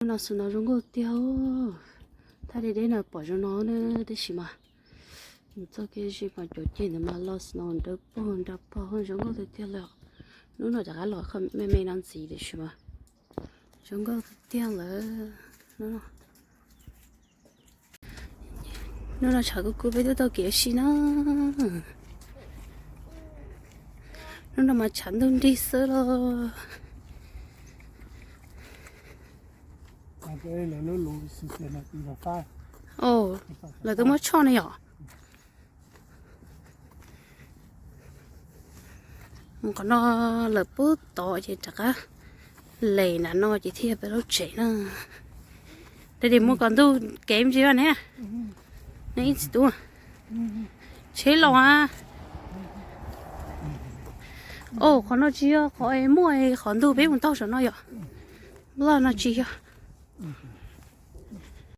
Hnub no snow zoo nkauj tiag. Thaj deb deb no pom zoo no na, tab sis mas mus txoj kev zis mas cov ceg ntawd mas los snow dawb paug nra paug zoo nkauj tiag tiag li. Hnub no rov qab los me me no ntxiv tiam sis mas zoo nkauj tiag tiag lawm. Hnub no tshav kuj kub peb twb tau kev ua si na. Hnub no mas tshav ntuj nrig xwb los. Lawv twb muab tshoj ne yom. Mus qhov no lawm pub tod ces rov qab les nram no ces thiaj peb lub tsev na. Daddy muab kom ntuj kev ntsis ne. Nej ib txiv tub, tsheb los a. Au, qhov no tsis yog qhov muaj qhov ntug peb mus taug saum no yom. Loj no tsis yog.